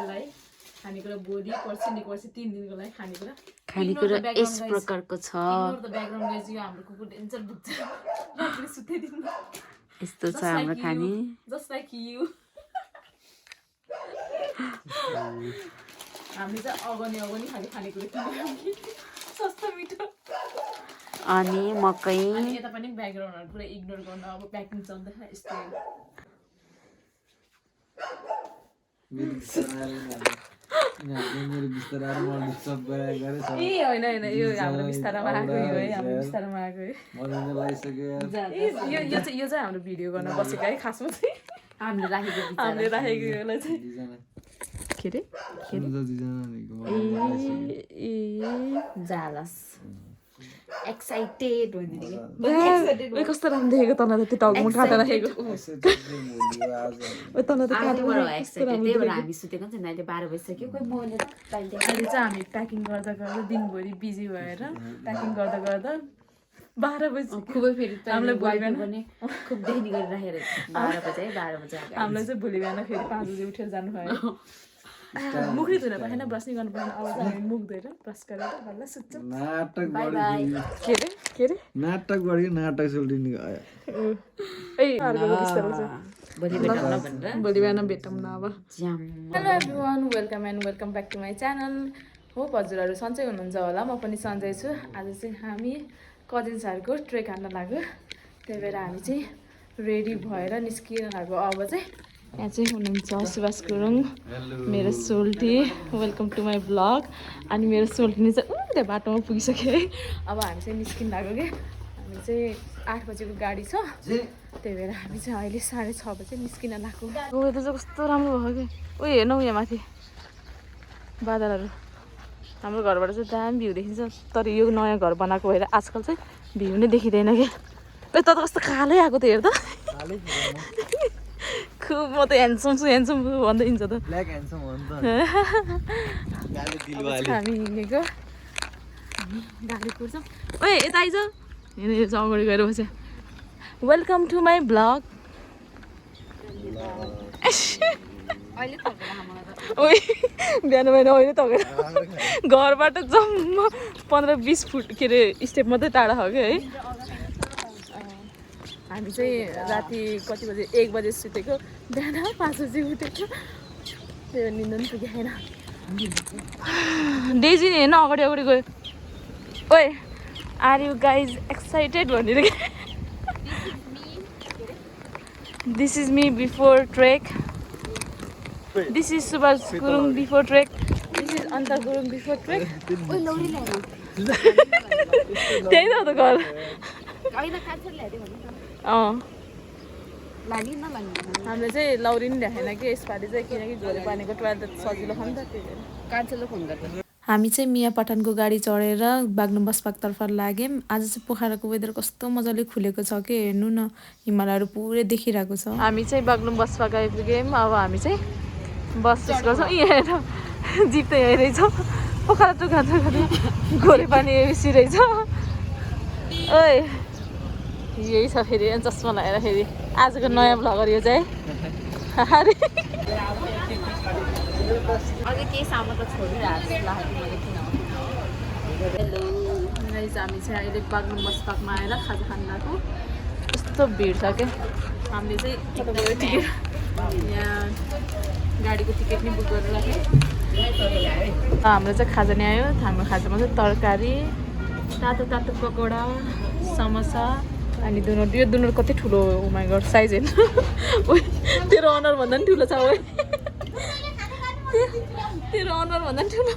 दिनको लागि खानेकुरा भोलि पर्सि 3 दिनको लागि खानेकुरा यस प्रकारको छ ब्याकग्राउन्ड गाइज यो हाम्रो कुकुर डेन्जर बुझ्छ रातले सुत्दैदिनु यस्तो छ हाम्रो खाने जस्ट लाइक यु हामीले चाहिँ अगनी खानेकुरा किनेको सस्तो मिठो अनि मकै अनि यता पनि ब्याकग्राउन्डहरु पुरा इग्नोर गर्न अब प्याकिङ चल्दैछ यस्तो मेरो बिस्तारै म डिस्टर्ब गरे छ ए हैन यो हाम्रो बिस्तारामा आएको यो है हाम्रो बिस्तारामा आएको है मजाले लागिसक्यो यो चाहिँ हाम्रो भिडियो गर्न बसेको है खासमा चाहिँ हामीले राखेको यसलाई चाहिँ के रे ए जालस एक्साइटेड भनिदिनु कस्तो राम्रो देखेको तँलाई त त्यो टगमा काटेर राखेको तँलाई त काटेर हामी सुतेको नि अहिले 12 बजिसक्यो कोही मोले अहिले चाहिँ हामी प्याकिङ गर्दा दिनभरि बिजी भएर प्याकिङ गर्दा 12 बजी खुबै फेरि हामीलाई भोलि बिहान पनि खुब देखि गरिराखेर 12 बजे हामीलाई चाहिँ भोलि बिहान फेरि 5 बजे उठेर जानु भयो मुखले धुन पाएन ब्रस नि गर्नु पाएन अब चाहिँ हामी मुख धोएर ब्रस गरेर बल्ल सुत्छौँ नाटक के रे नाटक गर्यो नाटक सुल्टिने गयो भोलि बिहान भेटौँ न अब hello everyone welcome back to my channel hope हजुरहरू सन्चै हुनुहुन्छ होला म पनि सन्चै छु आज चाहिँ हामी कजिन्सहरूको ट्रेक हान्न लाग्यो त्यही भएर हामी चाहिँ रेडी भएर निस्किन लाग्यो अब चाहिँ यहाँ चाहिँ हुनुहुन्छ सुभाष गुरुङ मेरो सोल्टी वेलकम टु माई ब्लग अनि मेरो सोल्टी चाहिँ त्यहाँ बाटोमा पुगिसक्यो है अब हामी चाहिँ निस्किन लाग्यो कि हामी चाहिँ 8 बजेको गाडी छ त्यही भएर हामी चाहिँ अहिले 6:30 बजे निस्किन लाग्यो वेदर चाहिँ कस्तो राम्रो भयो कि उयो हेर्नु यहाँ माथि बादलहरू हाम्रो घरबाट चाहिँ दामी भ्यू देखिन्छ तर यो नयाँ घर बनाएको भएर आजकल चाहिँ भ्यू नै देखिँदैन कि त कस्तो कालै आएको त हेर्दा खुब म त ह्यान्डसम भन्दै हिँड्छ त हामी हिँडेको गाडी कुर्छौँ ओए यता आइज यहाँनिर चाहिँ अगाडि गएर बस्यो वेलकम टु माई ब्लग ओइ बिहान अहिले तगेर घरबाट जम्मा 15-20 फुट के अरे स्टेप मात्रै टाढा हो कि है हामी चाहिँ राति कति बजे 1 बजे सुतेको बिहान 5 बजी उठेको त्यो निन्द पनि पुगेन डेजी नि हेर्न अगाडि गयो ओए आर यु गाइज एक्साइटेड भनेर this is me before trek this is Subhash Gurung before trek this is अन्त गुरुङ बिफोर ट्रेक त्यही त घर हामीले चाहिँ लौरी नि ल्याएन कि यसपालि चाहिँ किनकि झोले पानीको टोयलेट सजिलो छ नि त त्यही भएर हामी चाहिँ मिया पठानको गाडी चढेर बाग्लुङ बसपाकतर्फ लाग्यौँ आज चाहिँ पोखराको वेदर कस्तो मजाले खुलेको छ कि हेर्नु न हिमालहरू पुरै देखिरहेको छ हामी चाहिँ बाग्लुङ बसपाक आइपुग्यौँ अब हामी चाहिँ बस चुज गर्छौँ यहाँ जिप त यहीँ रहेछ पोखरा टुका घोरे पानी एबिसी रहेछ ओए यही छ फेरि चस्मा लगाएर फेरि आजको नयाँ भ्लगर यो चाहिँ अरे अझै केही सामानको छोडिरहेको हेलो हामी चाहिँ अहिले बाग्लुङ बसपाकमा आएर खाजा खान लाग्यो कस्तो भिड छ क्या हामीले चाहिँ कताबाट टिकट यहाँ गाडीको टिकट नि बुक गरेर राख्यौँ हाम्रो चाहिँ खाजा नि आयो हाम्रो खाजामा चाहिँ तरकारी तातो पकौडा समोसा अनि दुनर यो दुनर कति ठुलो उमा गड साइज हेर्नु तेरो अनुहार भन्दा पनि ठुलो छ ओ तेरो अनुहार भन्दा पनि ठुलो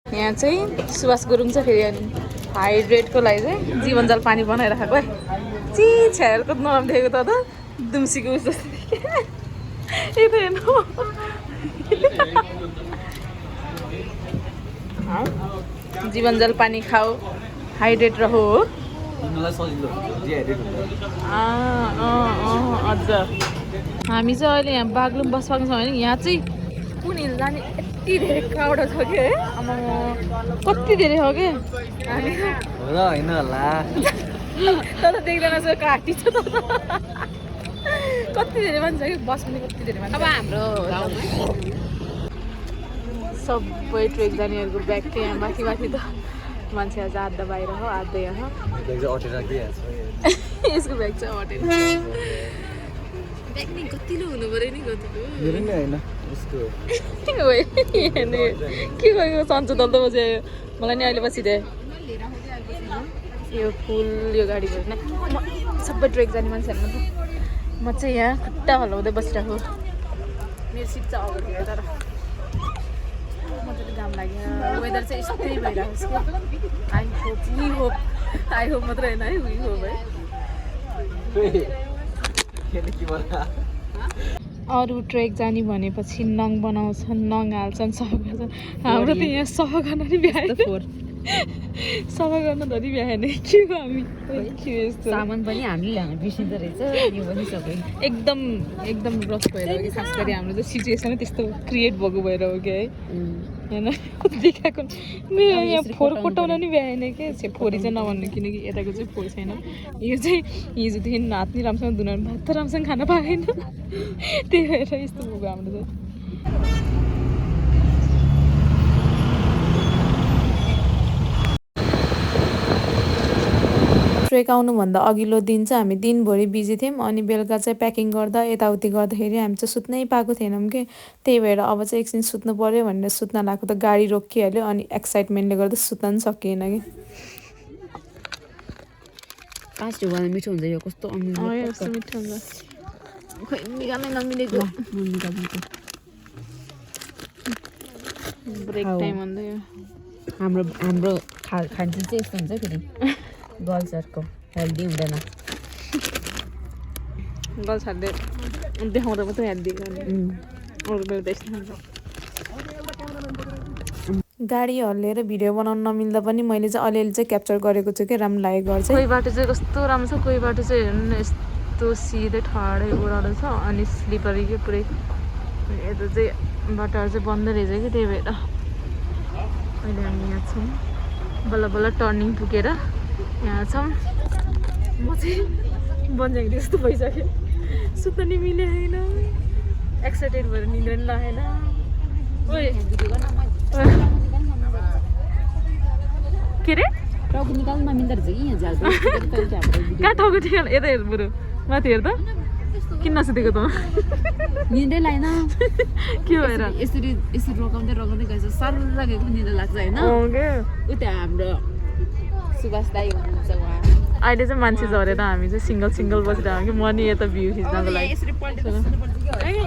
यहाँ चाहिँ सुभाष गुरुङ छ फेरि अनि हाइड्रेटको लागि चाहिँ जीवनजल पानी बनाइराखेको है छ्याहरूको नराम्रो देखेको त दुम्सीको उस जस्तो ए त हेर्नु जीवनजल पानी खाऊ हाइड्रेट रहो हो अझ हामी चाहिँ अहिले यहाँ बाग्लुङ बसपाक छ भने यहाँ चाहिँ कुन हिल जाने यति धेरै क्राउड छ कि है अब कति धेरै हो कि हामी होइन होला तर देख्दैन छ काटी छ त कति धेरै मान्छे कि बस पनि कति धेरै मान्छे अब हाम्रो गाउँमा सबै ट्रेक जानेहरूको ब्याग चाहिँ यहाँ माथि माथि त मान्छे आज आधा बाहिर हो आधा यहाँ यसको ब्याग चाहिँ अटेन ब्याग नि कतिलो हुनु पऱ्यो नि कतिलो के गएको सन्चो दल त बस्यो मलाई नि अहिले बसिदिए यो फुल यो गाडीबाट नै सबै ट्रेक जाने मान्छेहरूमा त म चाहिँ यहाँ खुट्टा हल्लाउँदै बसिरहेको मेरो सिट चाहिँ अगाडि तर मजाले घाम लाग्यो वेदर चाहिँ यस्तै भइरहेको छ आई होप मात्रै होइन है वी होप है अरू ट्रेक जाने भनेपछि नङ बनाउँछन् नङ हाल्छन् सफा गर्छन् हाम्रो त यहाँ सफा गर्न नि भ्याएन सफा गर्न धरि भ्याएन के हो हामी के यस्तो सामान पनि हामीले ल्याउनु बिर्सिँदो रहेछ यो पनि सबै एकदम रस भएर हो कि खास गरी हाम्रो चाहिँ सिचुएसनै त्यस्तो क्रिएट भएको भएर हो कि है होइन देखाएको मेरो यहाँ फोहोर कोटाउन नि भ्याएन क्या फोहोरी चाहिँ नभन्नु किनकि यताको चाहिँ फोहोर छैन यो चाहिँ हिजोदेखि हात नि राम्रोसँग धुन भात त राम्रोसँग खान पाएन त्यही भएर यस्तो भएको हाम्रो चाहिँ ट्रेक आउनुभन्दा अघिल्लो दिन चाहिँ हामी दिनभरि बिजी थियौँ अनि बेलुका चाहिँ प्याकिङ गर्दा यताउति गर्दाखेरि हामी चाहिँ सुत्नै पाएको थिएनौँ कि त्यही भएर अब चाहिँ एकछिन सुत्नु पऱ्यो भनेर सुत्न लागेको त गाडी रोकिहाल्यो अनि एक्साइटमेन्टले गर्दा सुत्न पनि सकिएन कि फास्ट हो भने मिठो हुन्छ यो कस्तो मिठो हुन्छ खोइ निकाल्नै नमिलेको ब्रेक टाइम भन्दै हाम्रो खान्छ चाहिँ यस्तो हुन्छ फेरि गर्ल्सहरूको हेल्दी हुँदैन गर्ल्सहरूले देखाउँदा मात्रै हेल्दी गर्ने अरू बेला त्यस्तो हुन्छ गाडी हल्लिएर भिडियो बनाउन नमिल्दा पनि मैले चाहिँ अलिअलि चाहिँ क्याप्चर गरेको छु कि राम्रो लागेको घर चाहिँ कोही बाटो चाहिँ कस्तो राम्रो छ कोही बाटो चाहिँ हेर्नु न यस्तो सिधै ठाडै ओह्रालो छ अनि स्लिपरी के पुरै यता चाहिँ बाटोहरू चाहिँ बन्द रहेछ कि त्यही भएर अहिले हामी यहाँ छौँ बल्ल बल्ल टर्निङ पुगेर यहाँ छौँ म चाहिँ बन्जाङ्गी जस्तो भइसक्यो सुत्न नि मिलेन एक्साइटेड भएर निन्द्रा नि लागेन के अरे टाउको निकाल्नु नमिल्दो रहेछ कि यहाँ झाल कहाँ टाउको निकाल यता हेर बरु माथि हेर त किन नसुतेको त निन्द्रै लागेन के भएर यसरी रोकाउँदै गएछ साह्रो लागेको निन्द्रा लाग्छ होइन उता हाम्रो सुभाष दाई भन्नुहुन्छ उहाँ अहिले चाहिँ मान्छे झरेर हामी चाहिँ सिङ्गल बसिरहेको कि म नि यता भ्यू खिच्नको लागि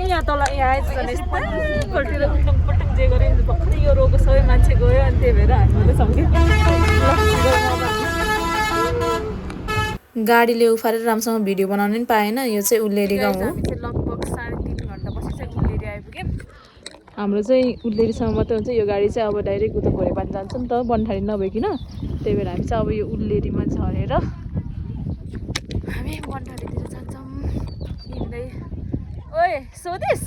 यहाँ तल यहाँ आएछ पल्टेर पटक जे गऱ्यो भर्खरै यो रोगको सबै मान्छे गयो अनि त्यही भएर हामी मात्रै छौँ कि गाडीले उफारेर राम्रोसँग भिडियो बनाउनु पनि पाएन यो चाहिँ उल्लेरी गाउँ हो हामी चाहिँ लगभग 3.5 घन्टा पछि चाहिँ उल्लेरी आइपुग्यौँ हाम्रो चाहिँ उल्लेरीसम्म मात्रै हुन्छ यो गाडी चाहिँ अब डाइरेक्ट उता भोरेपान जान्छ नि त बनठाडी नभइकन त्यही भएर हामी चाहिँ अब यो उल्लेरीमा झरेर हामी बनठाडीतिर जान्छौँ हिँड्दै ओए सोधिस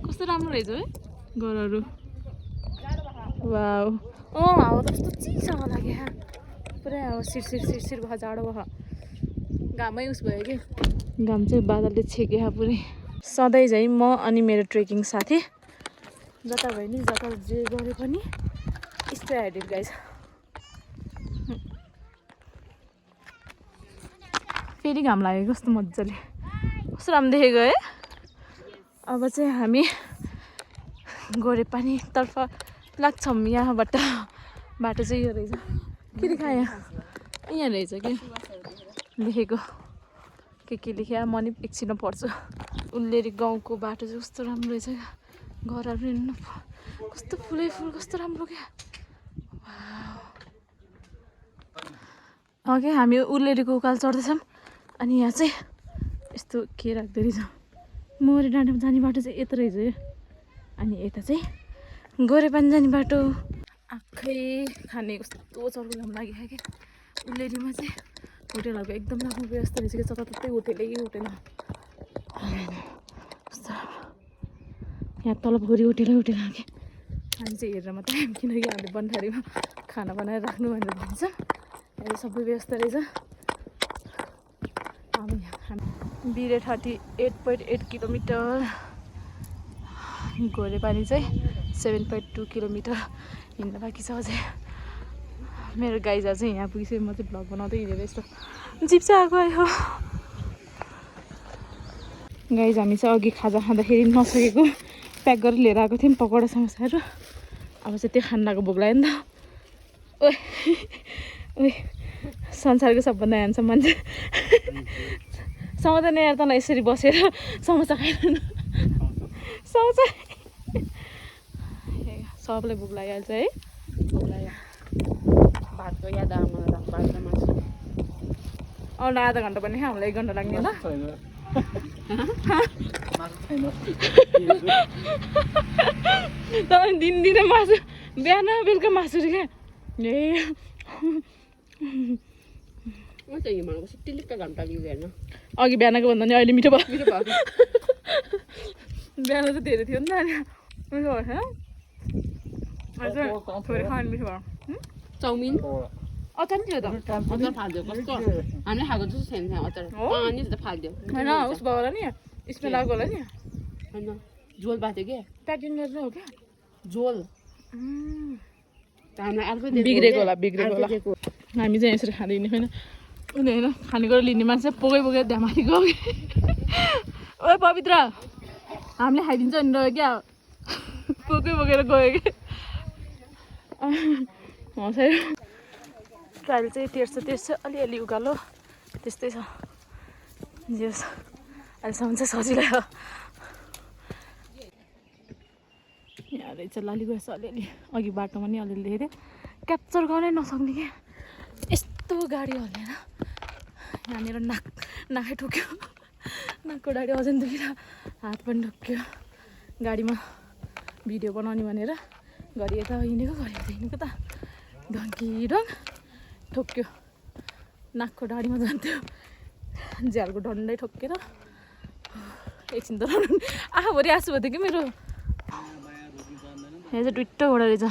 कस्तो राम्रो रहेछ है घरहरू वाउ हावा त कस्तो चिसो लाग्यो पुरै अब सिरसिर भयो जाडो भयो घामै उस भयो कि घाम चाहिँ बादलले छेक्यो पुरै सधैँ झैँ म अनि मेरो ट्रेकिङ साथी जता भयो नि जता जे गरे पनि यस्तै हाइडेड गाइस फेरि घाम लाग्यो कस्तो मजाले कस्तो राम्रो देखेको है अब चाहिँ हामी गोरेपानीतर्फ लाग्छौँ यहाँबाट बाटो चाहिँ यो रहेछ के देखायो यहाँ रहेछ कि लेखेको के लेख्या म नि एकछिनमा पढ्छु उल्लेरी गाउँको बाटो चाहिँ कस्तो राम्रो रहेछ घरहरू हेर्नु कस्तो फुलै फुल कस्तो राम्रो क्या अघि हामी उल्लेरीको उकालो चढ्दैछौँ अनि यहाँ चाहिँ यस्तो के राख्दो रहेछ मोरे डाँडामा जाने बाटो चाहिँ यता रहेछ यो अनि यता चाहिँ गोरेपानी जाने बाटो आँखै खाने कस्तो चर्को घाम लाग्यो क्या उल्लेरीमा चाहिँ होटेलहरूको एकदम राम्रो व्यवस्था रहेछ कि जताततै होटेलै होटेल कस्तो राम्रो यहाँ तलभरि होटेलै होटेल कि हामी चाहिँ हेरेर मात्रै किनकि हामीले बनठाडीमा खाना बनाएर राख्नु भनेर भन्छ अहिले सबै व्यवस्था रहेछ बिरे 38.8 किलोमिटर, घोरेपानी चाहिँ 7.2 किलोमिटर हिँड्न बाँकी छ अझै। मेरो गाइजहरू चाहिँ यहाँ पुगिसक्यो, म चाहिँ भ्लग बनाउँदै हिँडेर यस्तो जिप चाहिँ आएको आयो। गाइज हामी चाहिँ अघि खाजा खाँदाखेरि नसकेको प्याक गरेर लिएर आएको थियौँ पकौडा समोसाहरू। अब चाहिँ त्यो खान लागेको भोक लाग्यो नि त। ओए ओए संसारको सबभन्दा ह्यान्डसम मान्छे समाउँदैन यार तँलाई यसरी बसेर समोसा खाएन समोसा। सबलाई भोक लागिहाल्छ है। भोक लाग्यो। भातको याद आयो मलाई, भात र मासु। अरू आधा घन्टा पनि हामीलाई 1 घन्टा लाग्ने होला। तपाईँ दिनदिनै मासु, बिहान बेलुका मासु क्या। ए म चाहिँ हिमालको सिटिलिक्क घन्टा लियो हेर्न। अघि बिहानको भन्दा नि अहिले मिठो भयो। मिठो भयो। बिहान चाहिँ धेरै थियो नि त, अनि मिठो भयो होइन। अहिले चाहिँ थोरै खानु मिठो भयो। चाउमिन अचार नि थियो त। अचार फाल्दियो कस्तो हामीले खाएको जस्तो छैन त्यहाँ अचार। पानी जस्तो फाल्दियो होइन उस भयो होला नि, स्मेल आएको होला नि। होइन झोल बाँध्यो के प्याकिङ गरेर हो क्या झोल। हामीलाई अर्को बिग्रेको होला, बिग्रेको होला। हामी चाहिँ यसरी खाँदै हिँड्ने होइन। अनि होइन खानेकुरा लिने मान्छे पोकै पोकै ध्यामाथि गयो। ओ पवित्र हामीले खाइदिन्छ नि रह्यो क्या, पोकै बोकेर गयो कि। ट्रायल चाहिँ तेर्छ अलिअलि उकालो त्यस्तै छ। जे होस् अहिलेसम्म चाहिँ सजिलै हो। यहाँ रहेछ लाली गएछ अलिअलि, अघि बाटोमा नि अलिअलि देखेको थिएँ। क्याप्चर गर्नै नसक्ने क्या यस्तो गाडी हल्लेर। यहाँनिर नाकै ठोक्यो, नाकको डाडी अझै दुखेर, हात पनि ठोक्यो। गाडीमा भिडियो बनाउने भनेर घरि यता हिँडेको घरि यता हिँडेको त ढङ्किढङ ठोक्यो। नाकको डाडीमा जान्थ्यो, झ्यालको डन्डै ठोक्केर एकछिन त आँखाभरि आँसु भयो कि मेरो। यहाँ चाहिँ डुट्टो घोडा रहेछ।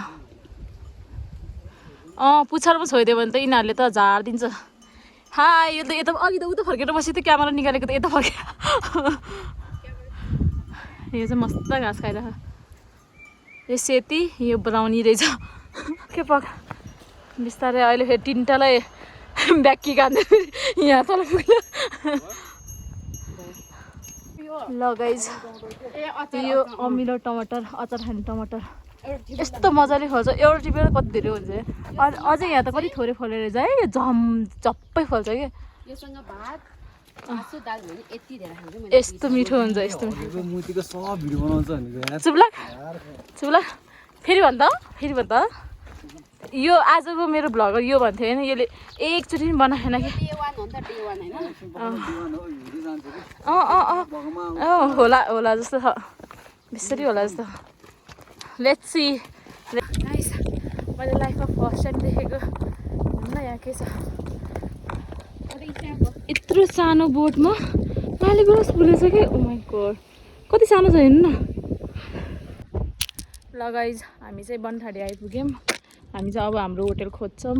पुच्छारमा छोइदियो भने त यिनीहरूले त झारिदिन्छ। यो त यता अघि त उता फर्केर बसी त क्यामेरा निकालेको त यता फर्क्यो। यो चाहिँ मस्त घाँस खाइरहेको। यो सेती, यो ब्राउनी रहेछ। के पक बिस्तारै अहिले फेरि तिनवटालाई ब्याक्की काट्दै यहाँ तल पुग्यो। ल गाइज यो अमिलो टमाटर, अचार खाने टमाटर यस्तो मजाले फल्छ। एउटा टिपेर कति धेरै हुन्छ। अझै यहाँ त कति थोरै फलेर रहेछ है। यो झप्पै फल्छ कि। योसँग भात मासु दाल भने यति धेरै खान्छ मैले। यस्तो मिठो हुन्छ, यस्तो मुतीको सब भिडियो बनाउँछ भनेको यार। चुप्ला फेरि भन् त यो आजको मेरो भ्लगर यो भन्थ्यो होइन, यसले एकचोटि पनि बनाएन कि। होला जस्तो छ, बिस्तारै होला जस्तो। Let's see. मैले लाइफमा फर्स्ट टाइम देखेको न यहाँ के छ। यत्रो सानो बोटमा लाली गुराँस फुलेछ कि। ओ माइ गॉड कति सानो छ हेर्नु न। ल गाइज हामी चाहिँ बनठाडी आइपुग्यौँ। हामी चाहिँ अब हाम्रो होटल खोज्छौँ।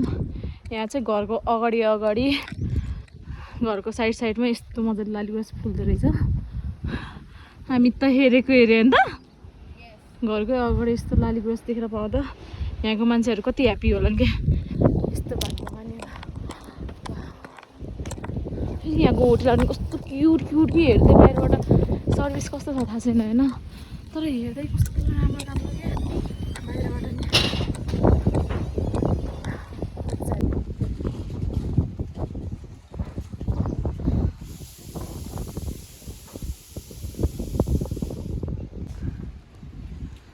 यहाँ चाहिँ घरको अगाडि घरको साइडमा यस्तो मजाले लाली गुराँस फुल्दो रहेछ। हामी त हेरेको हेऱ्यो नि त, घरकै अगाडि यस्तो लाली गुराँस देखेर पाउँदा यहाँको मान्छेहरू कति ह्याप्पी होला नि क्या। यस्तो बाटोमा नि फेरि यहाँको होटलहरू पनि कस्तो क्युट कि हेर्दै बाहिरबाट सर्भिस कस्तो छ थाहा छैन होइन, तर हेर्दै कस्तो राम्रो क्या बाहिरबाट नि।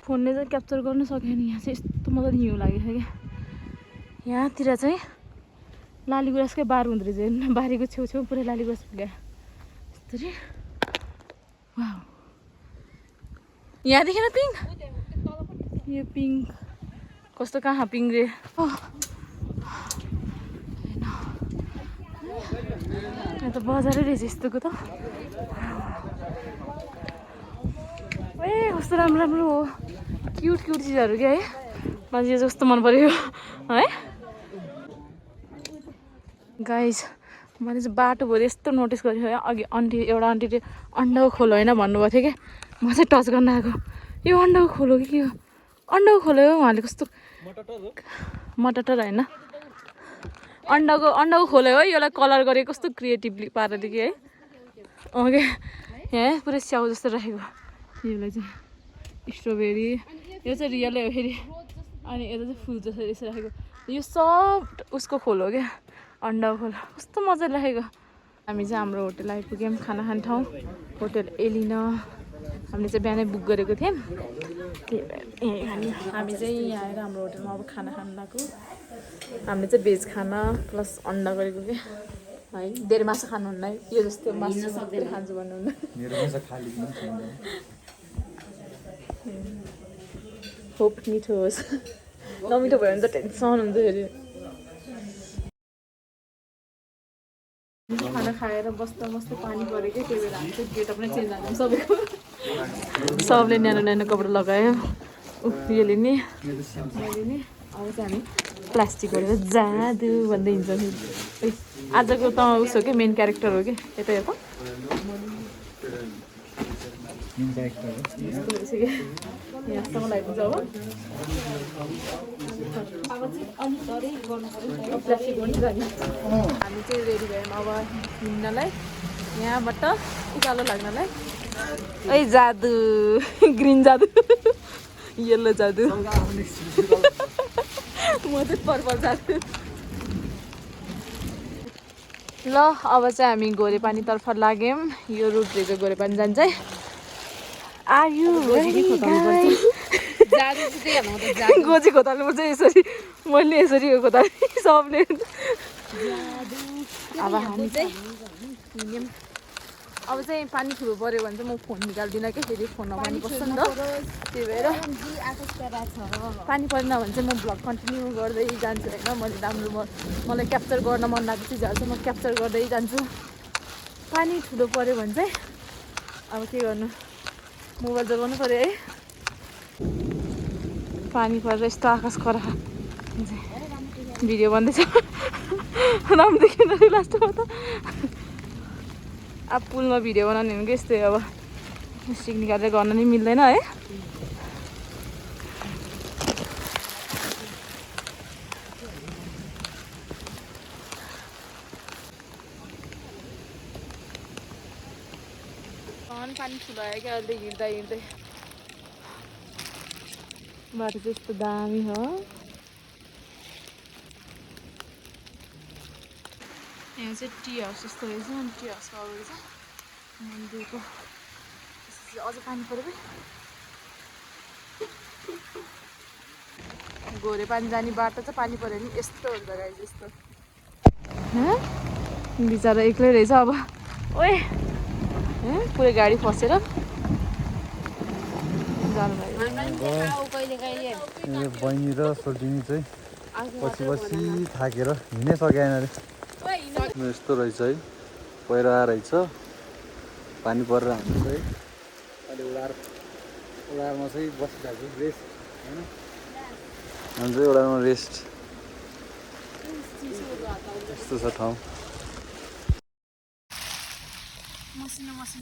फोनले चाहिँ क्याप्चर गर्न सकेन। यहाँ चाहिँ यस्तो मजाले हिउँ लागेको छ क्या। यहाँतिर चाहिँ लाली गुराँसकै बार हुँदो रहेछ हेर्नु, बारीको छेउछेउ पुरै लाली गुराँस फुल्यो यस्तरी। वाउ यहाँ देखेन पिङ्क, यो पिङ्क कस्तो कहाँ पिङ्क रे। यहाँ त बजारै रहेछ यस्तोको त। ए कस्तो राम्रो हो, क्युट चिजहरू क्या है। मलाई यो जस्तो मन पऱ्यो है। गाइज मैले चाहिँ बाटोभरि यस्तो नोटिस गरेँ अघि एउटा आन्टीले अन्डाको खोलो होइन भन्नुभएको थियो कि म चाहिँ टच गर्न आएको यो अन्डाको खोलो कि के हो अन्डाको खोलो हो उहाँले कस्तो मटटर होइन अन्डाको खोलो हो यसलाई कलर गरेको कस्तो क्रिएटिभली पाराले कि है ओके यहाँ पुरै स्याउ जस्तो राखेको यसलाई चाहिँ स्ट्रबेरी यो चाहिँ रियलै हो फेरि अनि यता चाहिँ फुल जस्तो यसो राखेको यो सब उसको खोलो हो क्या अन्डाको खोलो कस्तो मजाले राखेको हामी चाहिँ हाम्रो होटल आइपुग्यौँ खाना खाने ठाउँ होटल एलिना हामीले चाहिँ बिहानै बुक गरेको थियौँ त्यही भएर हामी चाहिँ यहाँ आएर हाम्रो होटलमा अब खाना खानु लाग्यो हामीले चाहिँ भेज खाना प्लस अन्डा गरेको क्या है धेरै मासु खानुहुन्न यो जस्तो मासु सक्दै खान्छु भन्नुहुन्न होप मिठो होस् नमिठो भयो भने त टेन्सन हुन्छ फेरि खाना खाएर बस्दा बस्दै पानी परेको त्यही भएर हामी चाहिँ गेटअप नै चेन्ज हाल्यौँ सबैको सबले न्यानो न्यानो कपडा लगायो यसले नि मैले नि अब चाहिँ हामी प्लास्टिक गरेर जादु भन्दै हिँड्छ फेरि आजको त उसो के मेन क्यारेक्टर हो कि यता हेर यहाँसम्म लगाइदिन्छ अब प्लास्टिक पनि जाने हामी चाहिँ रेडी भयौँ अब हिँड्नलाई यहाँबाट उकालो लाग्नलाई ए जादु ग्रिन जादु येल्लो जादु म चाहिँ पर्पल जादु ल अब चाहिँ हामी गोरेपानीतर्फ लाग्यौँ यो रुटले चाहिँ गोरेपानी जान्छ है आयु गोजी खोताल्नुपर्छ यसरी मैले यसरी खोताले सबले अब हामी चाहिँ हिँड्यौँ अब चाहिँ पानी ठुलो पऱ्यो भने चाहिँ म फोन निकाल्दिनँ कि फेरि फोनमा पानी पर्छ नि त त्यही भएर पानी परेन भने चाहिँ म भ्लग कन्टिन्यू गर्दै जान्छु होइन मैले राम्रो मलाई क्याप्चर गर्न मन लागेको चिजहरू चाहिँ म क्याप्चर गर्दै जान्छु पानी ठुलो पऱ्यो भने चाहिँ अब के गर्नु मोबाइल जलाउनु पऱ्यो है पानी परेर यस्तो आकाश खरा भिडियो बन्दैछ राम्रो देखिँदैन लास्टमा त अब पुलमा भिडियो बनाउने भनेको यस्तै अब स्टिक निकालेर गर्न नि मिल्दैन है पानी ठुलो आयो क्या अहिले हिँड्दा हिँड्दै बाटो चाहिँ यस्तो दामी हो यहाँ चाहिँ टी हाउस जस्तो रहेछ अनि टी हाउसको अगाडि चाहिँ मन्दिरको अझ पानी पऱ्यो घोरे पानी जाने बाटो चाहिँ पानी पऱ्यो नि यस्तो हुन्छ गाइस यस्तो बिचरा एक्लै रहेछ अब ओए पुरै गाडी फसेर बहिनी र सोल्टिनी चाहिँ पछि पछि थाकेर हिँड्नै सकेन अरे यस्तो रहेछ है पहिरो रहेछ पानी परेर हामी चाहिँ अहिले उडारमा चाहिँ बसिरहेको रेस्ट होइन हामी चाहिँ उडारमा रेस्ट यस्तो छ ठाउँ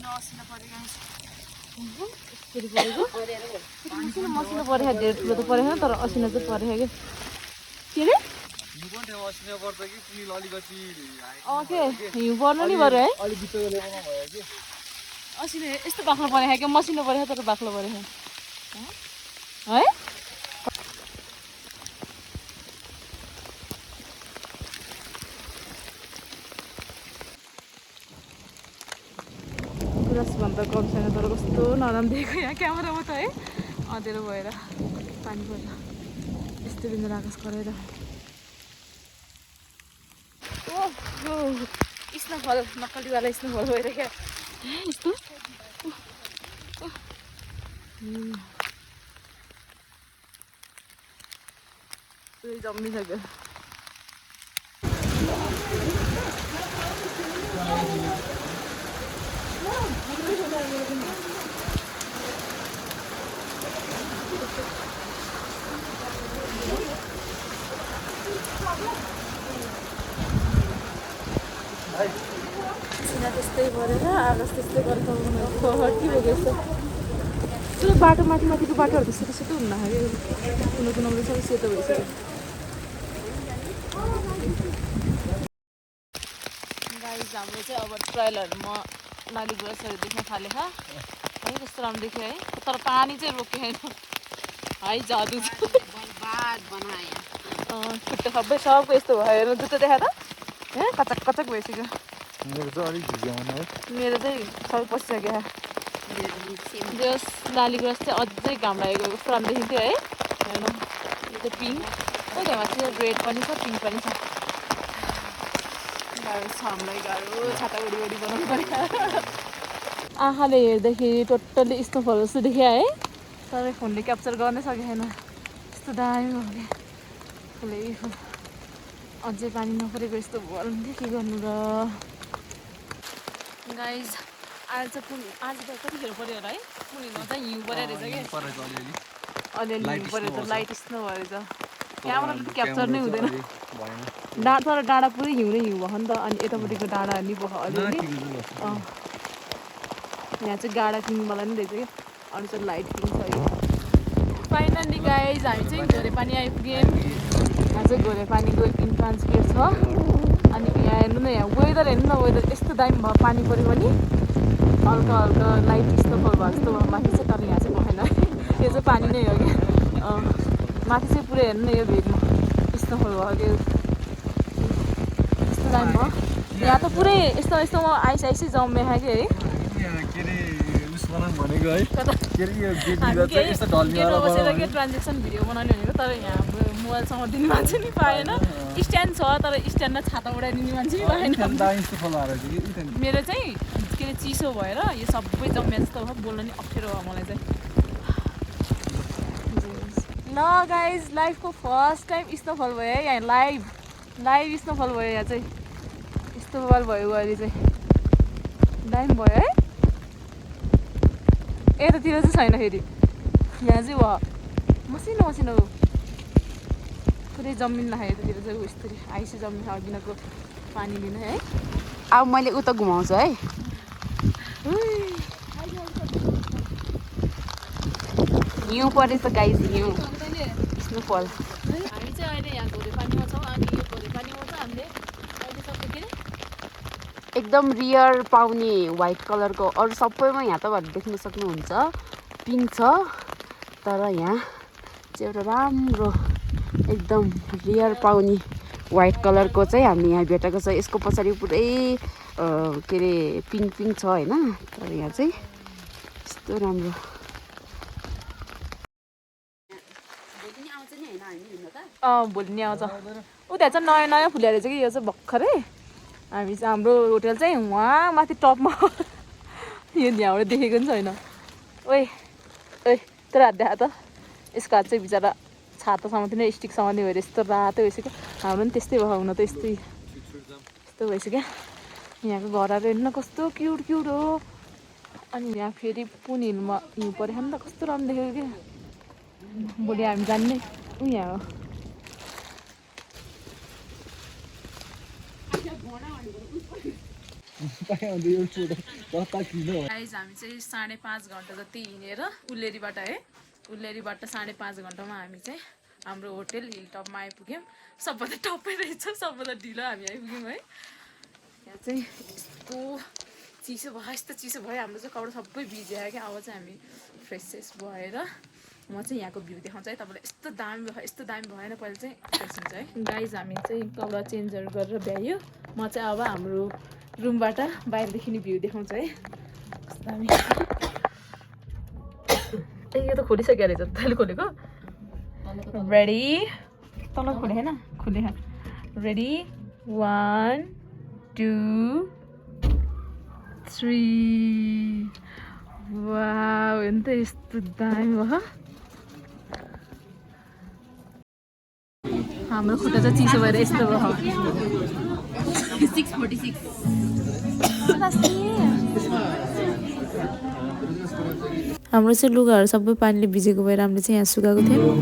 मसिनो परेको मसिनो परेको धेरै ठुलो त परेको तर असिना चाहिँ परेको क्या के अरे के हिउँ पर्नु नि पऱ्यो है असिना यस्तो बाक्लो परेको क्या मसिनो परेको तर बाक्लो परेको है भन्दा कम छैन तर कस्तो नराम देखेको यहाँ क्यामेरामा त है अँध्यारो भएर पानी पर्दा यस्तो बिन्दु आकाश गरेर ओहो स्नोफल नक्कलीवाला स्नोफल भएर क्या यस्तो जम्मिसक्यो सिना त्यस्तै गरेर आकाश त्यस्तै गरेर के बोकेछ त्यो बाटो माथिको बाटोहरू त सेतो सेतो हुन्न खायो कुनो कुनोले सबै सेतो भइसक्यो गाइस हाम्रो चाहिँ अब ट्रायलहरूमा नाली गुराँसहरू देख्न थाले है कस्तो राम्रो देख्यो है तर पानी चाहिँ रोक्यो होइन है जादु खुट्टा सबै सबको यस्तो भयो जुत्ता देखा त ए कचक कचक भइसक्यो मेरो चाहिँ अलिक भिजाउनु है मेरो चाहिँ सबै पसिसक्यो त्यो नाली गुराँस चाहिँ अझै घाम लागेको पुरानो देखिन्थ्यो है हेर्नु यो चाहिँ पिङ्क हो त्यहाँ माथि रेड पनि छ पिङ्क पनि छ गाह्रो छ हामीलाई गाह्रो छाता वडी बनाउनु पर्यो आँखाले हेर्दाखेरि टोटल्ली स्नोफल जस्तो देखियो है तर फोनले क्याप्चर गर्नै सकेको छैन यस्तो दामी भयो कि फुलै फुल अझै पानी नपरेको यस्तो भयो के गर्नु र गाइज आज त कतिखेर पऱ्यो होला है पुलिनमा चाहिँ हिउँ पऱ्यो रहेछ कि अलिअलि हिउँ पऱ्यो त लाइट स्नो भयो रहेछ क्यामेराले त क्याप्चर नै हुँदैन तर डाँडा पुरै हिउँ नै हिउँ भयो नि त अनि यतापट्टिको डाँडाहरू नि भयो अलिअलि यहाँ चाहिँ गाडा पिङवाला नि रहेछ क्या अरू चाहिँ लाइट पिङ छ यो फाइनल्ली गाइज हामी चाहिँ घोरेपानी आइपुग्यौँ यहाँ चाहिँ घोरेपानीको इन्ट्रान्स गेट छ अनि यहाँ हेर्नु न यहाँ वेदर हेर्नु न वेदर यस्तो दामी भयो पानी पऱ्यो भने हल्का हल्का लाइट स्नोफल भयो जस्तो भयो माथि चाहिँ तर यहाँ चाहिँ भएन यो चाहिँ पानी नै हो क्या माथि चाहिँ पुरै हेर्नु न यो भेगमा स्नोफल भयो क्या यस्तो दामी भयो यहाँ त पुरै यस्तो यस्तोमा आइसै जम्मे खायो कि है बसेर के ट्रान्जेक्सन भिडियो बनाउने भनेको तर यहाँ हाम्रो मोबाइलसँग दिने मान्छे नि पाएन स्ट्यान्ड छ तर स्ट्यान्डमा छाता उडाइदिने मान्छे नि पाएन मेरो चाहिँ के अरे चिसो भएर यो सबै जम्मिया जस्तो भयो बोल्न नि अप्ठ्यारो भयो मलाई चाहिँ ल गाइज लाइफको फर्स्ट टाइम स्नोफल भयो है यहाँ लाइभ स्नोफल भयो यहाँ चाहिँ स्नोफल भयो अहिले चाहिँ दामी भयो है यतातिर चाहिँ छैन फेरि यहाँ चाहिँ भयो मसिनो पुरै जमिन नखायो यतातिर चाहिँ यस्तरी आइसी जमिन खायो अघिनको पानी लिन है अब मैले उता घुमाउँछु है हिउँ परेछ गाइस हिउँ स्नोफल हामी चाहिँ अहिले यहाँ घोरेपानीमा छौँ अनि यो घोरेपानीमा चाहिँ हामीले अहिले सबै के अरे एकदम रियर पाउने व्हाइट कलरको अरू सबैमा यहाँ तपाईँहरू देख्न सक्नुहुन्छ पिङ्क छ तर यहाँ चाहिँ एउटा राम्रो एकदम रियर पाउने व्हाइट कलरको चाहिँ हामी यहाँ भेटेको छ यसको पछाडि पुरै के अरे पिङ्क छ होइन तर यहाँ चाहिँ यस्तो राम्रो भोलि नि आउँछ उता चाहिँ नयाँ फुलेर रहेछ कि यो चाहिँ भर्खरै हामी चाहिँ हाम्रो होटल चाहिँ वहाँ माथि टपमा यो यहाँबाट देखेको नि छैन ओइ तर हात देखा त यसको हात चाहिँ बिचरा छाता समात्ने स्टिक समात्ने भएर यस्तो रातो भइसक्यो हाम्रो पनि त्यस्तै भयो हुन त यस्तो भइसक्यो यहाँको घरहरू हेर्नु न कस्तो क्युट हो अनि यहाँ फेरि पुन हिलमा हिउँ परेको नि त कस्तो राम्रो देखेको क्या भोलि हामी जान्ने यहाँ हो हामी चाहिँ 5.5 घन्टा जति हिँडेर उल्लेरीबाट है उल्लेरीबाट 5.5 घन्टामा हामी चाहिँ हाम्रो होटल हिल टपमा आइपुग्यौँ सबभन्दा टपै रहेछ सबभन्दा ढिलो हामी आइपुग्यौँ है यहाँ चाहिँ यस्तो चिसो भयो हाम्रो चाहिँ कपडा सबै भिज्यो क्या अब चाहिँ हामी फ्रेस भएर म चाहिँ यहाँको भ्यू देखाउँछु है तपाईँलाई यस्तो दामी भएन पहिला चाहिँ फ्रेस हुन्छ है गाइज हामी चाहिँ कपडा चेन्जहरू गरेर भ्यायो म चाहिँ अब हाम्रो रुमबाट बाहिरदेखि नि भ्यू देखाउँछ है कस्तो दामी ए यो त खोलिसक्यो रहेछ तैँले खोलेको रेडी तल खोले होइन खोले रेडी 1 2 3 वाउ हेर्नु त यस्तो दामी भयो हाम्रो खुट्टा चाहिँ चिसो भएर यस्तो भयो 646 हाम्रो चाहिँ लुगाहरू सबै पानीले भिजेको भएर हामीले चाहिँ यहाँ सुकाएको थियौँ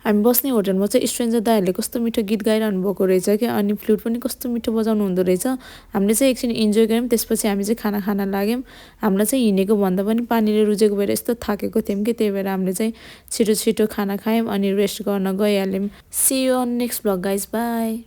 हामी बस्ने होटलमा चाहिँ स्ट्रेन्जर दाइहरूले कस्तो मिठो गीत गाइरहनु भएको रहेछ क्या अनि फ्लुट पनि कस्तो मिठो बजाउनु हुँदो रहेछ हामीले चाहिँ एकछिन इन्जोय गऱ्यौँ त्यसपछि हामी चाहिँ खाना खान लाग्यौँ हामीलाई चाहिँ हिँडेको भन्दा पनि पानीले रुजेको भएर यस्तो थाकेको थियौँ कि त्यही भएर हामीले चाहिँ छिटो छिटो खाना खायौँ अनि रेस्ट गर्न गइहाल्यौँ see you on next vlog guys by